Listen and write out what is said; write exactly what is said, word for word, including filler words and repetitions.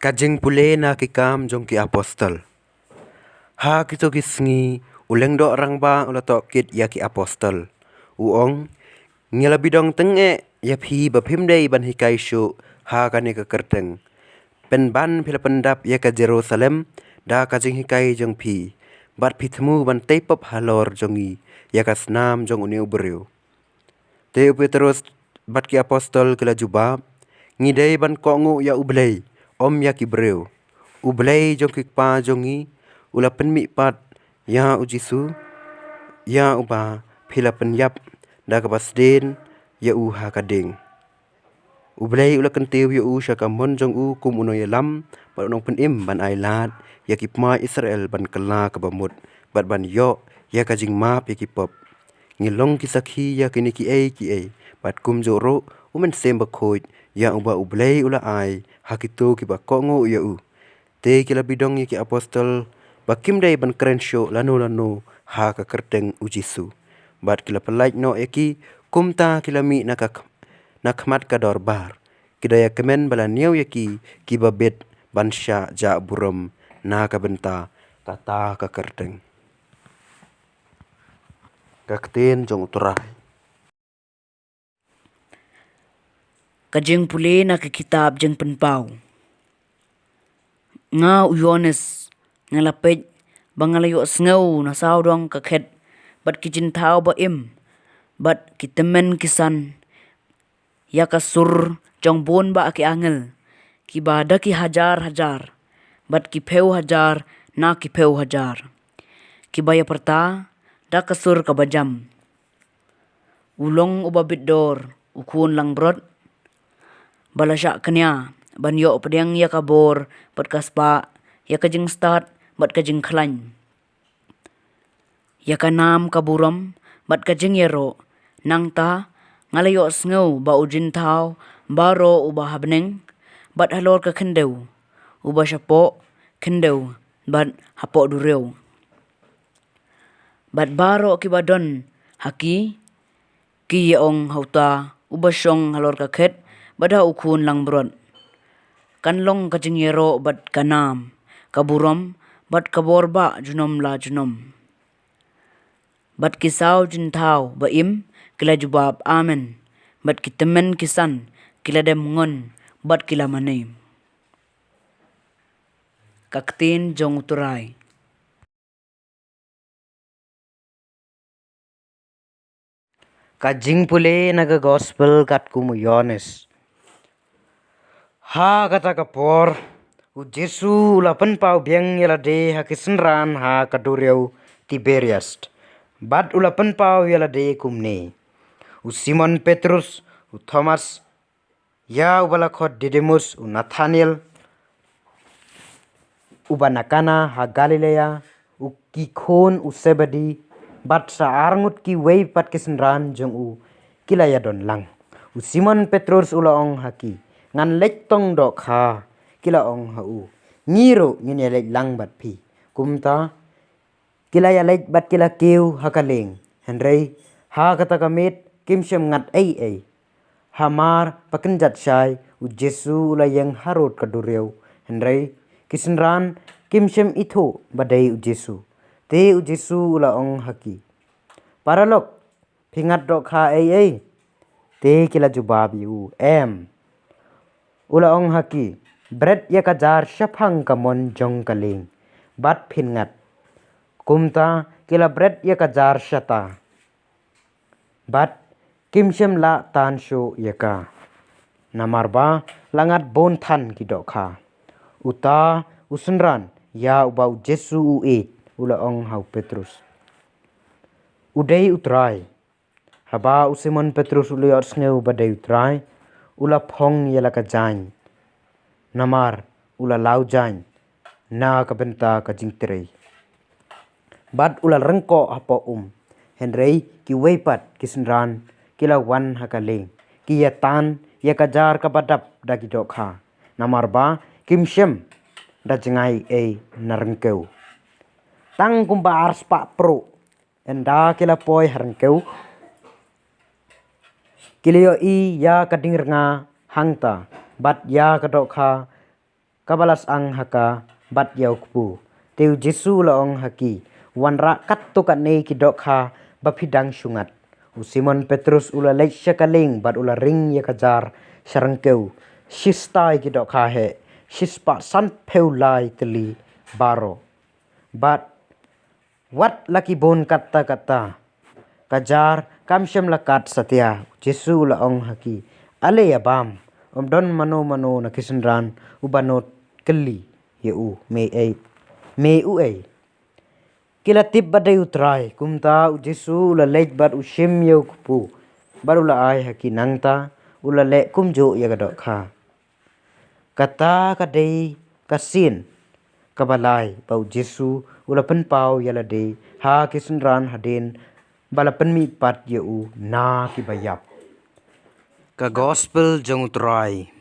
Ka jingpule na ki kam jong ki apostol. Ha kito ki sngi, u lyngdoh rangbah u la tohkit ïa ki apostol. U ong, ngi la bidong tyngeh ïa phi ba phim dei ban hikai shuh ha kane ka kyrteng. Pynban phi la pyndap ïa ka Jerusalem da ka jinghikai jong phi. Bad phi thmu ban tei pop halor jong ngi ïa ka snam jong une u briew. Te u Petrus bad ki apostol ki la jubab, ngi dei ban kohnguh ïa U Blei, ym ïa ki briew. U Blei jong ki kpa jong ngi, u la pynmihpat ïa u Jisu, ïa uba phi la pynïap da kaba sdien ïa u ha ka dieng. U Blei u la kyntiew ïa u sha ka mon jong u kum u nongïalam, bad u nongpynim ban ailad ïa ki pynïaid Israel ban kylla kaba mut, bad ban ïoh ïa ka jingmap ïa ki pop. Ngi long ki sakhi ïa kine kiei kiei, bad kumjuh ruh u Mynsiem Bakhuid ïa uba U Blei u la ai ha kito kiba kohnguh ïa u. Te ki la bidong ïa ki apostol ba kim dei ban kren shuh lano lano ha ka kyrteng u Jisu. Bad ki la pyllait noh ïa ki, kumta ki la mih na ka kh-, na khmat ka dorbar. Ki da ïa kmen ba la ñiew ïa ki, kiba bit ban shah jah burom na ka bynta kata ka kyrteng. Ka ktien jong U Trai. Ka jingpule na ka kitab Jingpynpaw. Nga u Ïoannis, nga la peit ba nga la ïohsngew na sawdong ka khet, bad ki jingthaw ba im, bad ki tymmen ki san, ïa ka sur jong bun bah ki angel, kiba da ki hajar hajar, bad ki phew hajar na ki phew hajar, kiba ïa pyrta da ka sur kaba jam. U long uba bit dor, u khun langbrot, ba la shah kñia ban ïoh pdiang ïa ka bor bad ka spah, ïa ka jingstad bad ka jingkhlaiñ, ïa ka nam ka burom bad ka jingïaroh. Nangta nga la ïohsngew ba u jingthaw baroh uba ha bneng, bad halor ka khyndew, uba shapoh khyndew bad hapoh duriaw, bad baroh kiba don ha ki, ki ïa ong ha uta uba shong halor ka khet bad ha u khun langbrot, kan long ka jingïaroh bad ka nam ka burom bad ka bor bah junom la junom. Bad ki saw jingthaw ba im ki la jubab, Amen. Bad ki tymmen ki san ki la dem ngon bad ki la mane. Ka ktien jong U Trai. Ka jingpule na ka gospel katkum u Ïoannis. Ha kata ka por, u Jisu u la pynpaw biang ïa lade ha ki synran ha ka duriaw Tiberias. Bad u la pynpaw ïa lade kumne: U Simon Petrus, u Thomas, ïa uba la khot Didimus, u Nathanael uba na Kana ha Galilea, u ki khun u Sebedi, bad sa arngut kiwei pat ki synran jong u ki la ïadon lang. U Simon Petrus u la ong ha ki, ngan leit tong dohkha. Ki la ong ha u, ngi ruh ngin ïaleit lang bad phi. Kumta ki la ïaleit bad ki la kiew ha ka lieng. Hynrei ha kata ka miet kim shym ngat ei ei. Hamar ba kynjat shai, u Jisu u la ïeng harud ka duriaw. Hynrei ki synran kim shym ithuh ba dei u Jisu. Te u Jisu u la ong ha ki, paralok, phi ngat dohkha ei ei? Te ki la jubab ïa u, em. U la ong ha ki, bret ïa ka jar shaphang ka mon jong ka lieng, bad phin ngat. Kumta ki la bret ïa ka jar shata, bad kim shym lah tan shuh ïa ka, namar ba la ngat bun than ki dohkha. Uta u synran ïa uba u Jisu u ïeit u la ong ha u Petrus, u dei u Trai. Haba u Simon Petrus u la ïohsngew ba dei u Trai, u la phong ïa la ka jaiñ, namar u la law jaiñ na ka bynta ka jingtrei. Bad u la ryngkoh hapoh um. Hynrei kiwei pat ki synran ki la wan ha ka lieng, ki ïa tan ïa ka jar kaba dap da ki dohkha, namar ba kim shym da jngai ei na ryngkew, tang kumba ar spah pruh. Ynda ki la poi ha ryngkew, ki la ïohi ïa ka dieng rnga hangta, bad ïa ka dohkha kaba la sdang ha ka bad ïa u kpu. Te u Jisu u la ong ha ki, wanrah katto katne ki dohkha ba phi dang shu ngat. U Simon Petrus u la leit sha ka lieng bad u la ring ïa ka jar sha ryngkew. Shistai ki dohkha heh, shispah sanphew lai tylli baroh. Bad wat la ki bun katta katta, ka jar kam shym la kat satia. U Jisu u la ong ha ki, ale ïa bam. Ym don mano mano na ki synran uba nud kylli ïa u, me ei, me u ei. Ki la tip ba dei u Trai. Kumta u Jisu u la leit bad u shim ïa u kpu bad u la ai ha ki, nangta u la leh kumjuh ïa ka dohkha. Kata ka dei ka sien kaba lai ba u Jisu u la pynpaw ïa lade ha ki synran hadien ba la pynmihpat ïa u na kiba ïap. Ka Gospel jong u Trai.